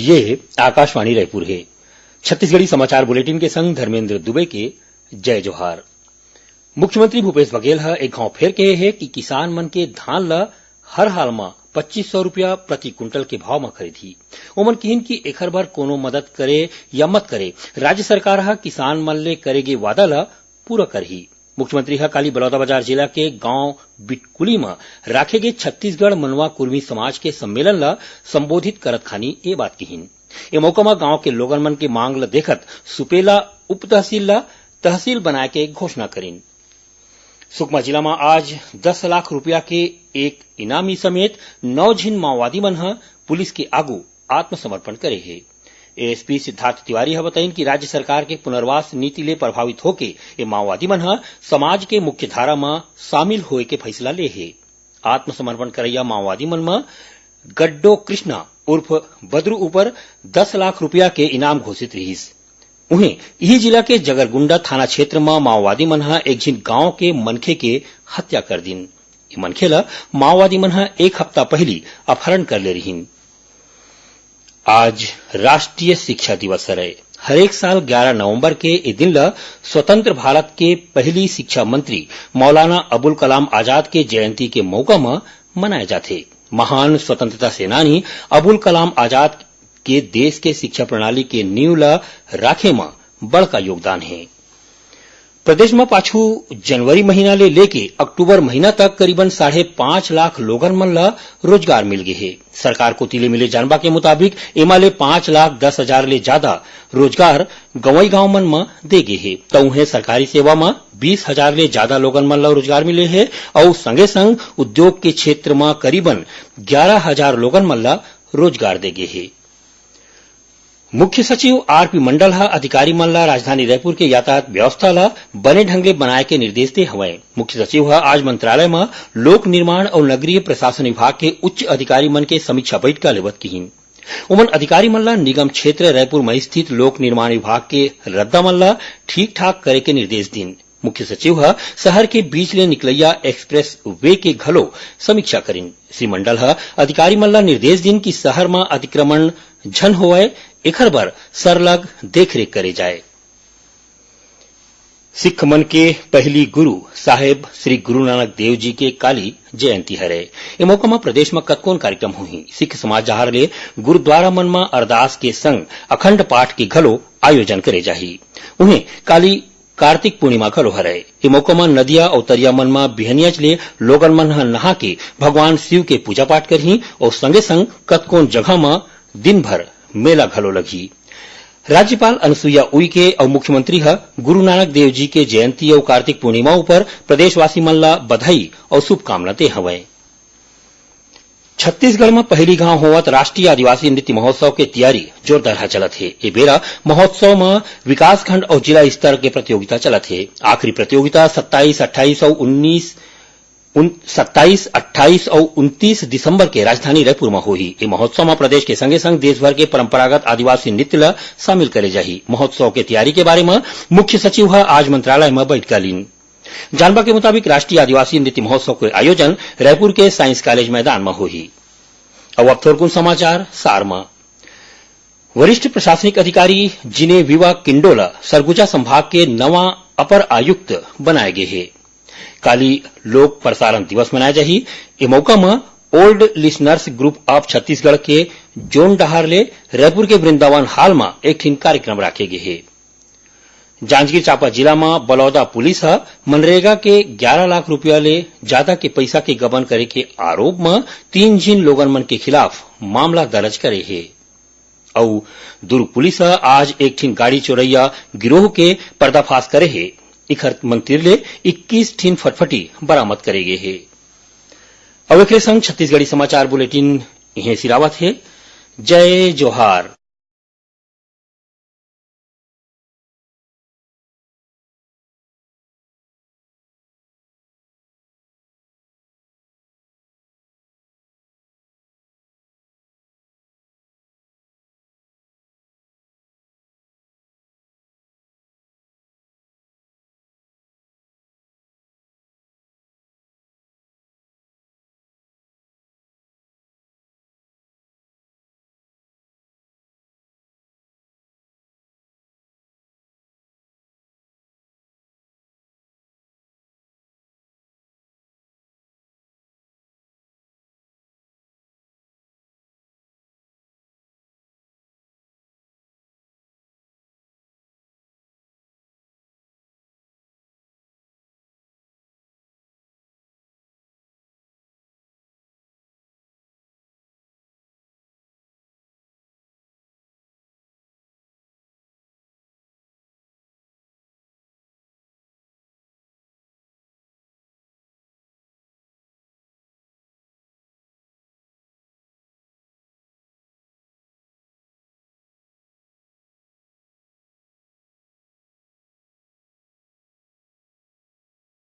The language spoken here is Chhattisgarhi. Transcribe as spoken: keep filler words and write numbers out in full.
ये आकाशवाणी रायपुर हे। छत्तीसगढ़ी समाचार बुलेटिन के संग धर्मेंद्र दुबे के जय जोहार। मुख्यमंत्री भूपेश बघेल ह एक घांव फेर कहे हे कि किसान मन के धान ल हर हाल म पच्चीस सौ रुपया प्रति कुंटल के भाव म खरीदही। ओमन किहिन कि एखर बर कोनो मदद करे या मत करे, राज्य सरकार ह किसान मन ले करे गे वादा ल पूरा करही। मुख्यमंत्री ह काली बलौदाबाजार जिला के गांव बिटकुली म राखे गे छत्तीसगढ़ मनवा कुर्मी समाज के सम्मेलन ल संबोधित करत खानी ए बात किहिन। ए मौका म गांव के लोगन मन के मांग ल देखत सुपेला उप तहसील ल तहसील बनाए के घोषणा करिन। सुकमा जिला म आज दस लाख रुपया के एक इनामी समेत नौ झिन माओवादी मन ह पुलिस के आगू आत्मसमर्पण करे हे। एएसपी सिद्धार्थ तिवारी ह बताइन कि राज्य सरकार के पुनर्वास नीति ले प्रभावित होके ये माओवादी मन ह समाज के मुख्य धारा म शामिल होए के फैसला ले हे। आत्मसमर्पण करैया माओवादी मन म गड्डो कृष्णा उर्फ बदरू ऊपर दस लाख रुपया के इनाम घोषित रिहिस। उहें, इही जिला के जगरगुंडा थाना क्षेत्र म माओवादी मन ह एक झिन गांव के मनखे के हत्या कर दिन। ये मनखे ल माओवादी मन ह एक हफ्ता पहिली अपहरण कर ले रिहिन। आज राष्ट्रीय शिक्षा दिवस हरय। हरेक साल ग्यारा नवंबर के ए दिन ल स्वतंत्र भारत के पहिली शिक्षा मंत्री मौलाना अबुल कलाम आजाद के जयंती के मौका म मनाए जाथे। महान स्वतंत्रता सेनानी अबुल कलाम आजाद के देश के शिक्षा प्रणाली के नींव ल राखे म बड़का योगदान हे। प्रदेश म पाछू जनवरी महीना ले लेके अक्टूबर महीना तक करीबन साढ़े पांच लाख लोगन मन ल रोजगार मिल गे हे। सरकार कोति ले मिले जानबा के मुताबिक, एमा ले पांच लाख दस हजार ले जादा रोजगार गंवई गांव मन म दे गे हे। त उहें, सरकारी सेवा म बीस हजार ले जादा लोगन मन ल रोजगार मिले हे अउ संगे संग उद्योग के क्षेत्र म करीबन ग्यारा हजार लोगन मन ल रोजगार दे गे हे। मुख्य सचिव आरपी मंडल ह अधिकारी मन ल राजधानी रायपुर के यातायात व्यवस्था ल बने ढंग ले बनाए के निर्देश दे हवय। मुख्य सचिव ह आज मंत्रालय म लोक निर्माण अउ नगरीय प्रशासन विभाग के उच्च अधिकारी मन के समीक्षा बैठका लेवत किहिन। उमन अधिकारी मन ल निगम क्षेत्र रायपुर म स्थित लोक निर्माण विभाग के रद्दा मन ल ठीक ठाक करे के निर्देश दिन। मुख्य सचिव ह शहर के बीच ले निकलैया एक्सप्रेस वे के घलो समीक्षा करिन। श्री मंडल ह अधिकारी मन ल निर्देश दिन कि शहर म अतिक्रमण झन होवय, एखर बर सरलग देखरेख करे जाए। सिख मन के पहिली गुरु साहेब श्री गुरु नानक देव जी के काली जयंती हरे। ए मौका म प्रदेश म कतकोन कार्यक्रम होही। सिख समाज डहार ले गुरुद्वारा मन म अरदास के संग अखंड पाठ के घलो आयोजन करे जाही। उहें, काली कार्तिक पूर्णिमा घलो हरय। ए मौका म नदिया अउ तरिया मन म बिहनियाच ले लोगन मन ह नहा के भगवान शिव के पूजा पाठ करही अउ संगे संग कतकोन जगह म दिन भर मेला घलो लगही। राज्यपाल अनुसुईया उइके अउ मुख्यमंत्री ह गुरु नानक देव जी के जयंती अउ कार्तिक पूर्णिमा उपर प्रदेशवासी मन ल बधाई अउ शुभकामना दे हवय। छत्तीसगढ़ म पहिली घांव होवत राष्ट्रीय आदिवासी नृत्य महोत्सव के तियारी जोरदार ह चलत हे। ए बेरा महोत्सव म विकासखंड अउ जिला स्तर के प्रतियोगिता चलत हे। आखिरी प्रतियोगिता सत्ताईस, अट्ठाईस अउ उन्नीस, उन-, सत्ताईस, अट्ठाईस अउ उनतीस दिसंबर के राजधानी रायपुर म होही। ए महोत्सव म प्रदेश के संगे संग देश भर के परंपरागत आदिवासी नृत्य ल शामिल करे जाही। महोत्सव के तियारी के बारे म मुख्य सचिव ह आज मंत्रालय म बैठका लीन। जानबा के मुताबिक, राष्ट्रीय आदिवासी नृत्य महोत्सव के आयोजन रायपुर के साइंस कॉलेज मैदान म होही। अउ अब थोरकुन समाचार सार म। वरिष्ठ प्रशासनिक अधिकारी जिनेविवा किंडो ल सरगुजा संभाग के नवा अपर आयुक्त बनाए गे हे। काली लोक प्रसारण दिवस मनाए जाही। ए मौका म old listeners group of Chhattisgarh के जोन डहार ले रायपुर के वृंदावन हॉल म एक ठिन कार्यक्रम राखे गे हे। जांजगीर चांपा जिला म बलौदा पुलिस ह मनरेगा के ग्यारा लाख रुपया ले जादा के पइसा के गबन करे के आरोप म तीन झिन लोगन मन के खिलाफ मामला दर्ज करे हे। अउ दुर्ग पुलिस ह आज एक ठिन गाड़ी चोरइया गिरोह के पर्दाफाश करे हे। इखर मन तीर ले इक्कीस ठिन फटफटी बरामद करे गे हे। अउ एकरे संग छत्तीसगढ़ी समाचार बुलेटिन इहें सिरावत हे। जय जोहार।